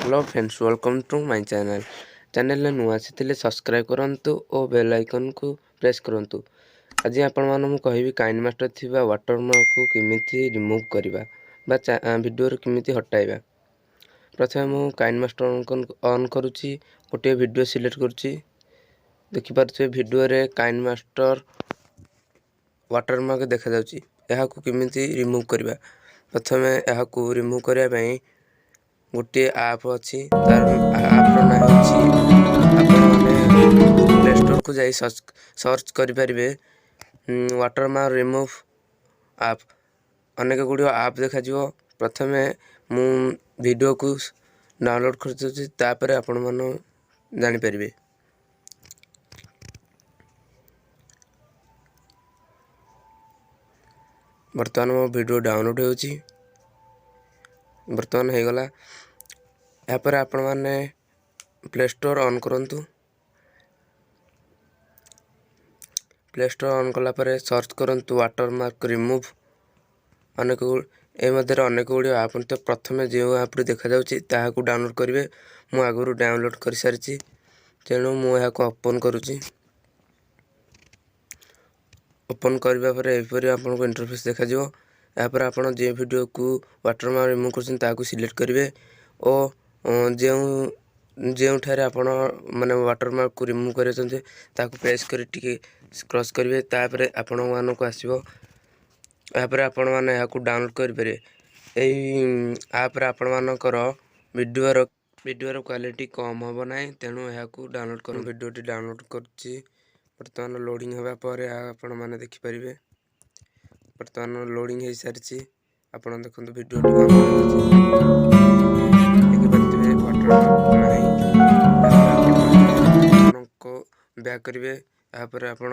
Hello friends, welcome to my channel. ଚ୍ୟାନେଲରେ ନୂଆ ଆସିଥିଲେ ସବସ୍କ୍ରାଇବ୍ କରନ୍ତୁ ଓ ବେଲ୍ ଆଇକନ୍କୁ ପ୍ରେସ୍ କରନ୍ତୁ। ଆଜି ଆପଣମାନଙ୍କୁ ମୁଁ କହିବି, କାଇନ୍ ମାଷ୍ଟର ଥିବା ୱାଟରମାର୍କକୁ କେମିତି ରିମୁଭ୍ କରିବା ବା ଭିଡ଼ିଓରୁ କେମିତି ହଟାଇବା। ପ୍ରଥମେ ମୁଁ କାଇନ୍ ମାଷ୍ଟର ଅନ୍ କରୁଛି, ଗୋଟିଏ ଭିଡ଼ିଓ ସିଲେକ୍ଟ କରୁଛି। ଦେଖିପାରୁଥିବେ, ଭିଡ଼ିଓରେ କାଇନ୍ ମାଷ୍ଟର ୱାଟରମାର୍କ ଦେଖାଯାଉଛି। ଏହାକୁ କେମିତି ରିମୁଭ୍ କରିବା? ପ୍ରଥମେ ଏହାକୁ ରିମୁଭ୍ କରିବା ପାଇଁ ଗୋଟିଏ ଆପ୍ ଅଛି। ତାର ଆପ୍ର ନାଁ ହେଉଛି, ଆପଣମାନେ ପ୍ଲେ ଷ୍ଟୋରକୁ ଯାଇ ସର୍ଚ୍ଚ କରିପାରିବେ, ୱାଟରମାର୍କ ରିମୁଭ୍ ଆପ୍। ଅନେକ ଗୁଡ଼ିଏ ଆପ୍ ଦେଖାଯିବ। ପ୍ରଥମେ ମୁଁ ଭିଡ଼ିଓକୁ ଡାଉନଲୋଡ଼୍ କରିଦେଉଛି, ତାପରେ ଆପଣମାନେ ଜାଣିପାରିବେ। ବର୍ତ୍ତମାନ ମୋ ଭିଡ଼ିଓ ଡାଉନଲୋଡ଼୍ ହେଉଛି। ବର୍ତ୍ତମାନ ହେଇଗଲା। ଏହାପରେ ଆପଣମାନେ ପ୍ଲେ ଷ୍ଟୋର୍ ଅନ୍ କରନ୍ତୁ। ପ୍ଲେ ଷ୍ଟୋର୍ ଅନ୍ କଲା ପରେ ସର୍ଚ୍ଚ କରନ୍ତୁ ୱାଟରମାର୍କ ରିମୁଭ୍। ଅନେକ ଏ ମଧ୍ୟରେ ଅନେକ ଗୁଡ଼ିଏ ଆପ୍ ତ ପ୍ରଥମେ ଯେଉଁ ଆପ୍ଟି ଦେଖାଯାଉଛି, ତାହାକୁ ଡାଉନଲୋଡ଼୍ କରିବେ। ମୁଁ ଆଗରୁ ଡାଉନଲୋଡ଼୍ କରିସାରିଛି, ତେଣୁ ମୁଁ ଏହାକୁ ଓପନ୍ କରୁଛି। ଓପନ୍ କରିବା ପରେ ଏହିପରି ଆପଣଙ୍କୁ ଇଣ୍ଟରଫେସ୍ ଦେଖାଯିବ। ଏହାପରେ ଆପଣ ଯେଉଁ ଭିଡ଼ିଓକୁ ୱାଟରମାର୍କ ରିମୁଭ୍ କରୁଛନ୍ତି, ତାହାକୁ ସିଲେକ୍ଟ କରିବେ ଓ ଯେଉଁଠାରେ ଆପଣ ମାନେ ୱାଟରମାର୍କକୁ ରିମୁଭ୍ କରିବାକୁ ଚାହୁଁଛନ୍ତି, ତାହାକୁ ପ୍ରେସ୍ କରି ଟିକେ କ୍ରସ୍ କରିବେ। ତାପରେ ଆପଣମାନଙ୍କୁ ଆସିବ। ଏହାପରେ ଆପଣମାନେ ଏହାକୁ ଡାଉନଲୋଡ଼୍ କରିପାରିବେ। ଏହି ଆପ୍ରେ ଆପଣମାନଙ୍କର ଭିଡ଼ିଓର କ୍ୱାଲିଟି କମ୍ ହେବ ନାହିଁ, ତେଣୁ ଏହାକୁ ଡାଉନଲୋଡ଼୍ କରନ୍ତୁ। ଭିଡ଼ିଓଟି ଡାଉନଲୋଡ଼୍ କରୁଛି। ବର୍ତ୍ତମାନ ଲୋଡ଼ିଂ ହେବା ପରେ ଏହା ଆପଣମାନେ ଦେଖିପାରିବେ। ବର୍ତ୍ତମାନ ଲୋଡ଼ିଂ ହେଇସାରିଛି। ଆପଣ ଦେଖନ୍ତୁ, ଭିଡ଼ିଓଟି ଅନ୍ କରାଯାଉଛି। ଦେଖିପାରୁଥିବେ, ୱାଟରମାର୍କ ନାହିଁ। ଆପଣଙ୍କ ବ୍ୟାକ୍ କରିବେ। ଏହାପରେ ଆପଣ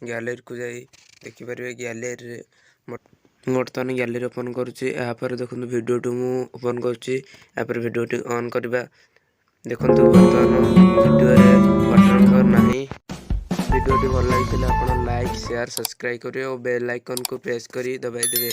ଗ୍ୟାଲେରୀକୁ ଯାଇ ଦେଖିପାରିବେ। ଗ୍ୟାଲେରୀରେ ମୁଁ ବର୍ତ୍ତମାନ ଗ୍ୟାଲେରୀ ଓପନ୍ କରୁଛି। ଏହାପରେ ଦେଖନ୍ତୁ, ଭିଡ଼ିଓଟି ମୁଁ ଓପନ୍ କରୁଛି। ଏହାପରେ ଭିଡ଼ିଓଟି ଅନ୍ କରିବା। ଦେଖନ୍ତୁ, ବର୍ତ୍ତମାନ ଭିଡ଼ିଓରେ ୱାଟରମାର୍କ ନାହିଁ। ଭିଡ଼ିଓଟି ଭଲ ଲାଗିଥିଲେ ଆପଣ ଲାଇକ୍, ସେୟାର, ସବସ୍କ୍ରାଇବ୍ କରିବେ ଓ ବେଲ୍ ଆଇକନ୍କୁ ପ୍ରେସ୍ କରି ଦବାଇ ଦେବେ।